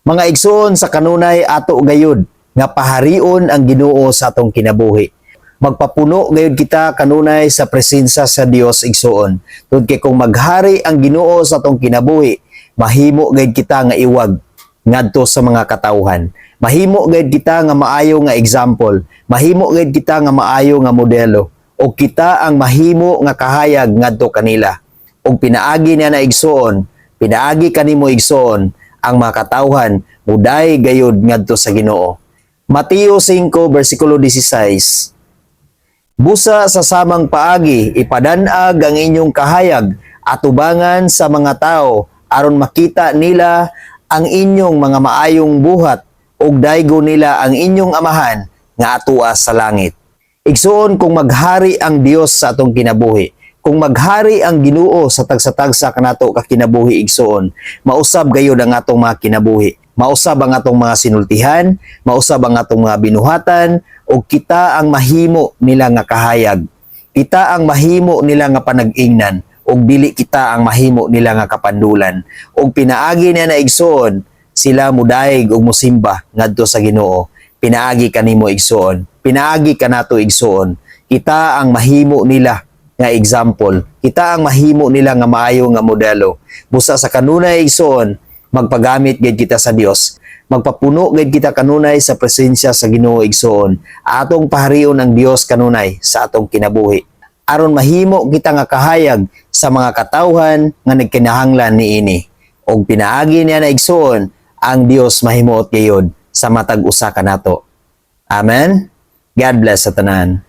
Mga igsoon, sa kanunay ato gayud nga paharion ang Ginoo sa atong kinabuhi. Magpapuno gayud kita kanunay sa presensya sa Dios, igsoon. Tungod kay kung maghari ang Ginoo sa atong kinabuhi, mahimo gayud kita nga iwag ngadto sa mga katawhan. Mahimo gayud kita nga maayo nga example. Mahimo gayud kita nga maayo nga modelo o kita ang mahimo nga kahayag ngadto kanila. Ug pinaagi niya na, igsoon, pinaagi kanimo, igsoon, ang mga katawhan muday gayud ngadto sa Ginoo. Mateo 5 bersikulo 16. Busa sa samang paagi ipadan-ag ang inyong kahayag atubangan sa mga tao aron makita nila ang inyong mga maayong buhat ug daygo nila ang inyong Amahan nga atua sa langit. Igsoon, kung maghari ang Dios sa atong kinabuhi, kung maghari ang Ginoo sa tagsa-tagsa kanato ka kinabuhi, igsoon, mausab gayud ang atong mga kinabuhi. Mausab ang atong mga sinultihan, mausab ang atong mga binuhatan, ug kita ang mahimo nila nga kahayag. Kita ang mahimo nila nga panag-ingnan, ug dili kita ang mahimo nila nga kapandulan. Ug pinaagi niya na, igsoon, sila mudayeg ug musimba ngadto sa Ginoo. Pinaagi kanimo, igsoon. Pinaagi kanato, igsoon. Kita ang mahimo nila nga example. Kita ang mahimo nila nga maayo nga modelo. Busa sa kanunay, igsoon, magpagamit gid kita sa Dios. Magpapuno gid kita kanunay sa presensya sa Ginoo, igsoon. Atong paharion ang Dios kanunay sa atong kinabuhi. Aron mahimo kita nga kahayag sa mga katawhan nga nagkinahanglan niini. Og pinaagi niya na, igsoon, ang Dios mahimuot gayud sa matag usa kanato. Amen. God bless sa tanan.